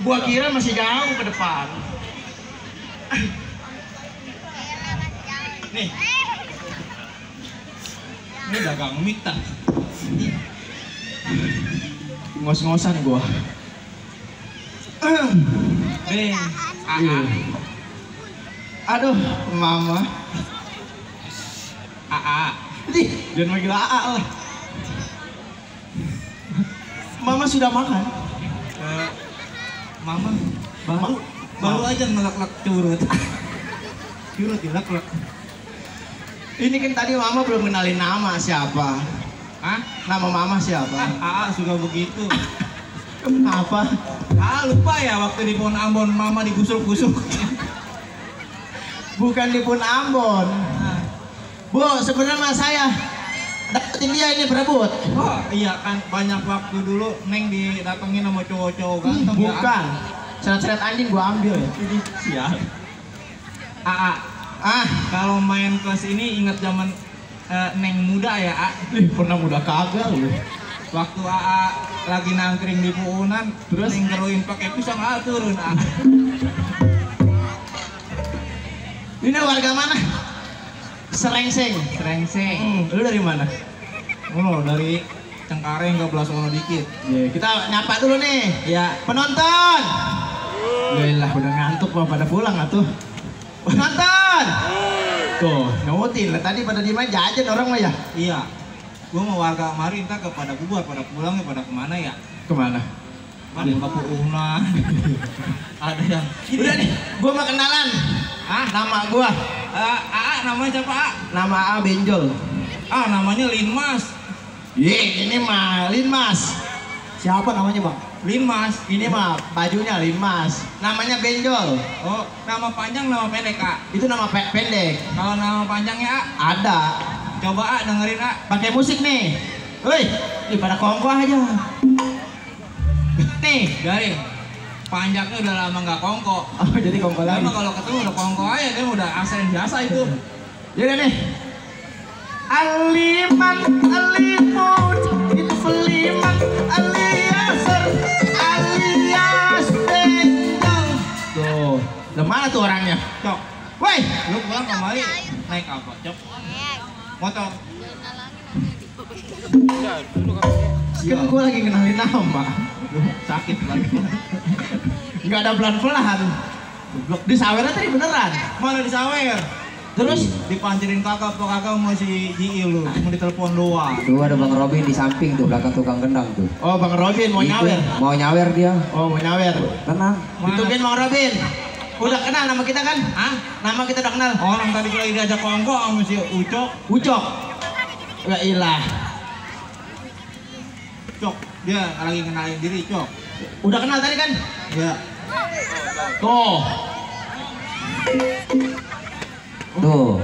Gua kira masih jauh ke depan. Nih. Ini dagang mie tak. Ngos-ngosan gua. Aduh, mama. Jangan manggil AA lah. Mama sudah makan? Mama baru aja ngelak-lak curut. Curut dilak-lak. Ini kan tadi mama belum kenalin nama siapa. Hah? Nama mama siapa? AA suka begitu. Apa? Lupa ya waktu di Pon Ambon mama digusuk-gusuk. Bukan di Pun Ambon. Bu, sebenarnya saya dapetin dia ini berebut. Oh iya kan banyak waktu dulu Neng didatengin sama cowok-cowok ganteng. Bukan. Seret-seret anjing gua ambil ya. Sial. Kalau main kelas ini ingat zaman Neng muda ya, Pernah muda kagak lu. Waktu AA lagi nangkring di Puunan, terus Neng ngeruin pakai pisang turun. Ini warga mana? Serengseng. Lu dari mana? Dari Cengkareng ke Blasono dikit. Kita nyapa dulu nih. Ya, penonton. Alhamdulillah udah ngantuk mau pada pulang atuh. Penonton. Tuh, nyautin lah tadi pada diem aja jajan orang mah ya. Iya. Gua mau warga kemarin entah pada bubar, pada pulang ya pada kemana ya? Kemana? Ada yang ke Puunan. Ada yang. Udah nih, gua mau kenalan. Nama gua. Namanya siapa? Nama A Benjol. Namanya Linmas. Ini mah Linmas. Siapa namanya bang? Linmas. Ini mah bajunya Linmas. Namanya Benjol. Oh, nama panjang nama pendek Itu nama pendek. Kalau nama panjangnya Ada. Coba dengerin Pakai musik nih. Woi, pada kongko aja. Nih, garing. Panjangnya udah lama nggak kongko. Oh, jadi kongko lagi. Emang kalau ketemu udah kongko aja, dia udah aksen biasa itu. Yaudah nih. Aliman, alimut, infeliman, alias Benjol. Tuh, mana tuh orangnya? Cok, woi, lu pulang kembali naik apa, Cok? Motor. Kan gue lagi kenalin nama. Sakit lagi. Nggak ada pelan-pelan. Di sawernya tadi beneran. Mana di sawer? Terus dipancerin kakak mau si Ji lu, mau ditelepon doang. Tuh ada Bang Robin di samping tuh belakang tukang gendang tuh. Oh Bang Robin mau nyawer. Mau nyawer dia. Oh mau nyawer. Tenang. Ditungguin Bang Robin. Udah kenal nama kita kan? Nama kita udah kenal. Orang tadi lagi diajak kongko sama si Ucok. Ya ilah. Cok, dia lagi kenalin diri, Cok. Udah kenal tadi kan? Ya. Tuh. Tuh.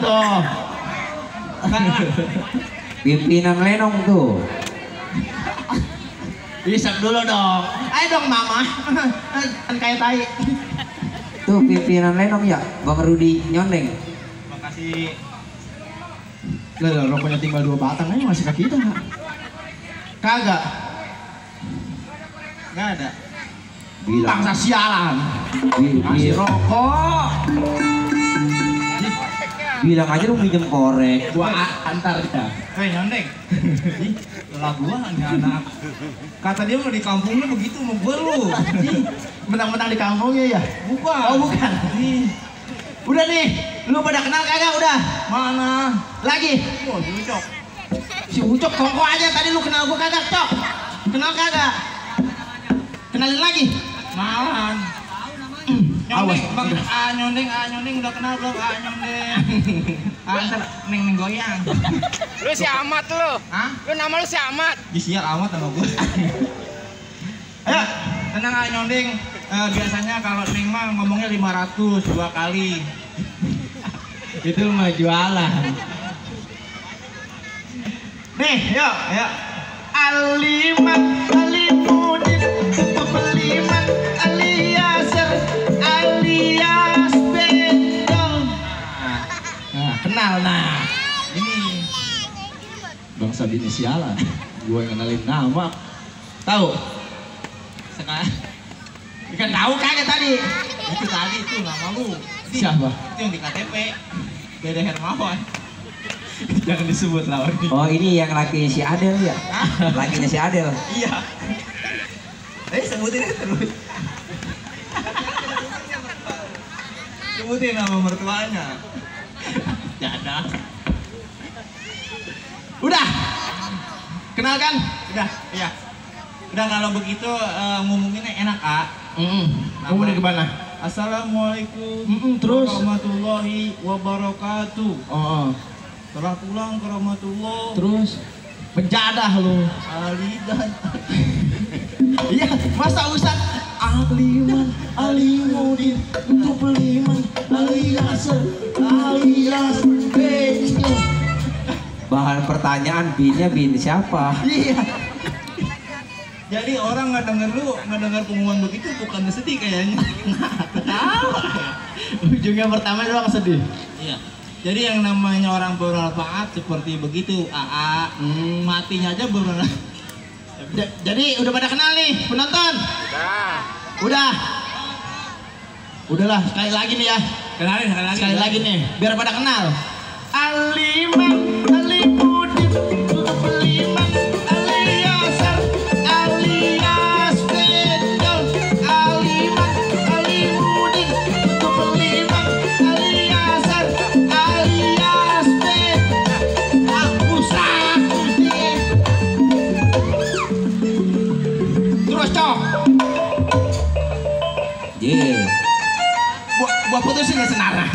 Tuh. Pimpinan Lenong tuh. Isap dulu dong. Ayo dong mama. Kan kayak tai. Tuh pimpinan Lenong ya, Bang Rudi Nyondeng. Makasih. Lah rokoknya tinggal 2 batang aja masih ke kita nggak? Kagak. Nggak ada. Bangsa sialan. Masih rokok. Bilang aja lu minjem korek. Gua antar dia. Nyondeng. Lah gua anak. Kata dia mau di kampungnya begitu mau gua lu. Menang-menang di kampungnya ya? Bukan. Oh bukan. Udah nih, lu pada kenal kagak udah? Mana? Lagi? Oh, si Ucok. Si Ucok kongko aja tadi lu kenal gua kagak, Cok? Kenal kagak? Kenalin lagi? Malan. Nyondeng, Bang Nyondeng udah kenal belum? Nyondeng. Antar Neng goyang. Lu si Amat lu. Hah? Lu nama lu si Amat. Sial amat sama gua. Ayo, tenang Nyondeng. Biasanya kalau Neng mah ngomongnya 500 2 kali. Itu mah jualan. Nih, yuk. Aliman, alimudin, peliman, alias Benjol. Nah, kenal nah. Ini bangsa bini sialan. Gue ngenalin nama. Tahu? Sekarang Kan tahu kagak tadi? itu tadi itu nama lu. Siapa? Itu yang di KTP. Dede Hermawan. Jangan disebut lawan. Oh ini yang laki si Adel ya? Lakinya si Adel. Iya. Sebutin aja terus. Sebutin nama mertuanya. Ada. Udah. Kenalkan? Udah, iya. Udah kalau begitu ngomonginnya enak, Kak. Ngomongin ke mana? Assalamualaikum terus? warahmatullahi wabarakatuh. Oh. Telah pulang ke rahmatullah. Terus penjadah lu. Ali dan Iya, masa Ustaz Aliman, Alimudin, untuk beliman, alias Benjo. Bahan pertanyaan binnya bin siapa? Iya. jadi orang nggak denger pengumuman begitu bukan sedih kayaknya. Ketawa. Ujungnya pertama doang sedih. Iya. Jadi yang namanya orang bermanfaat seperti begitu, AA, matinya aja bermanfaat. Jadi udah pada kenal nih penonton? Udah. Udahlah, sekali lagi nih ya. Kenalin Sekali lagi nih, biar pada kenal. Aliman, Alimudin, untuk beliman, alias Benjo. Aliman, Alimudin, untuk beliman, alias Benjo. Aku sakit. Terus cok. Ye, Gua putusin ya senara.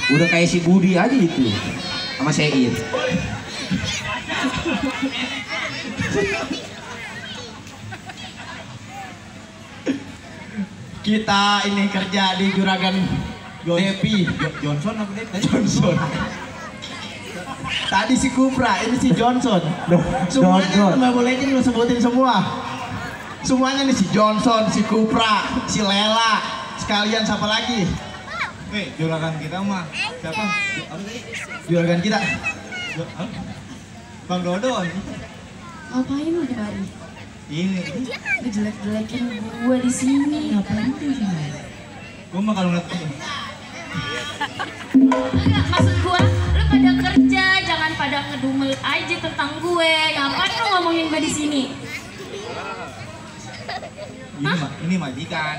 udah kayak si Budi aja itu sama Seid. Kita ini kerja di Juragan Depi. Johnson apa dia? Johnson. Tadi si Kupra, ini si Johnson. Semuanya Johnson. Mbak Bolekin lu sebutin semua. Semuanya nih si Johnson, si Kupra, si Lela, sekalian siapa lagi? Juragan kita mah siapa? Apa tadi? Juragan kita. Bang Dodon. Ngapain lu di mari? Ini. Ngejelek-jelekin gua di sini. Ngapain lu di sini? Gua mah kalau ngeliat Enggak, maksud gua, lu pada kerja, jangan pada ngedumel aja tentang gue. Ngapain lu ngomongin gue di sini? ini majikan.